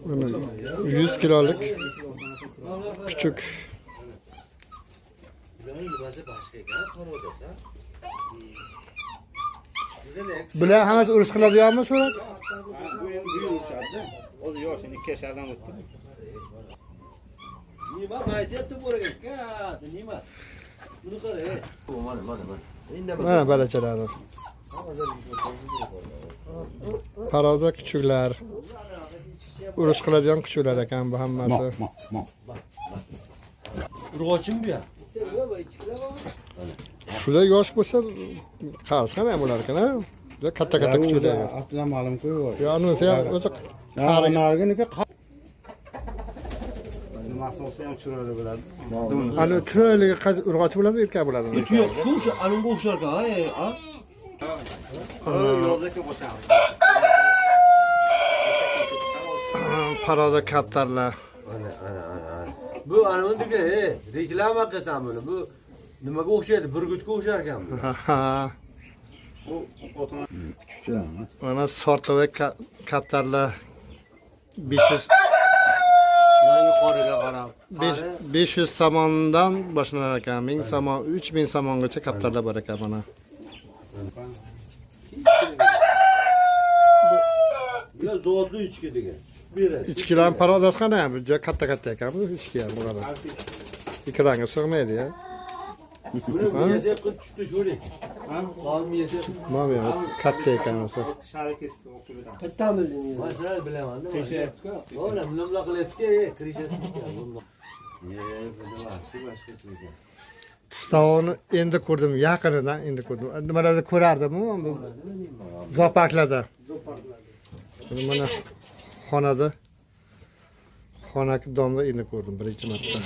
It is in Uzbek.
Mana 100 kilolik kuchuk. Nimasi boshqa ekan, parodasi. Bular hammasi urush qiladiganmi surat? Bu endi bu yil urishadi. Hozir yosh, endi 2 yashardan o'tdi. Nima aytyapti bo'raga? Katta nima? Buni qara, ey. Mana, mana, mana. Indamasa. Mana balachalari. Paroda kuchuklar. Urush qiladigan kuchuklar ekan bu hammasi. Urg'ochim bu ya. Shular yosh bo'lsa qarz ham ham bo'lar ekan, a? Juda katta katta kuchuklar. Atdan ma'lum qo'yib. Yo, anisi ham o'zi Qari narginiki nimasi bo'lsa ham chiroyli bo'ladi. Ani chiroyligi qaysi urg'ochi bo'ladimi, erkak bo'ladimi? Eti yo'q, shu o'sha anunga o'xshar ekan, ha, ey, a? Yozda qo'shamiz. Paroda kaptarlar. Ana, ana, ana, ana. Bu anundiki, ey, reklama qilsam buni. Bu nimaga o'xshaydi? Burgutga o'xshar ekan bu. Ha. Bu otona kuchukchalar. Mana sortli kaptarlar 500 Lan yuqoriga qarab. 500 somondan boshlanar ekan. 1000 somon, 3000 somongacha kaptarlar bor ekan mana. Bular zotli ichki degan. Sut beradi. Ichkilarning parodasi qanday? Bu juda katta katta ekan bu ichki ham bular. Ekranga sig'maydi ya. Buni miyasi qilib tushdi sho'ring. Qol miyasi. Mana bu ham katta ekan o'zi. Shari kesib o'qib beramiz. Qayerdan bildingiz? Men sizlar bilaman. Mana bunday qilyapti-ku, ey, krishasi ekan bundoq. Ye, buni vahshiy boshqacha ekan. Tustovni endi ko'rdim, yaqinidan endi ko'rdim. Nimalarda ko'rardim-u, bu zooparklarda. Buni mana xonada xonaki domda endi ko'rdim birinchi marta.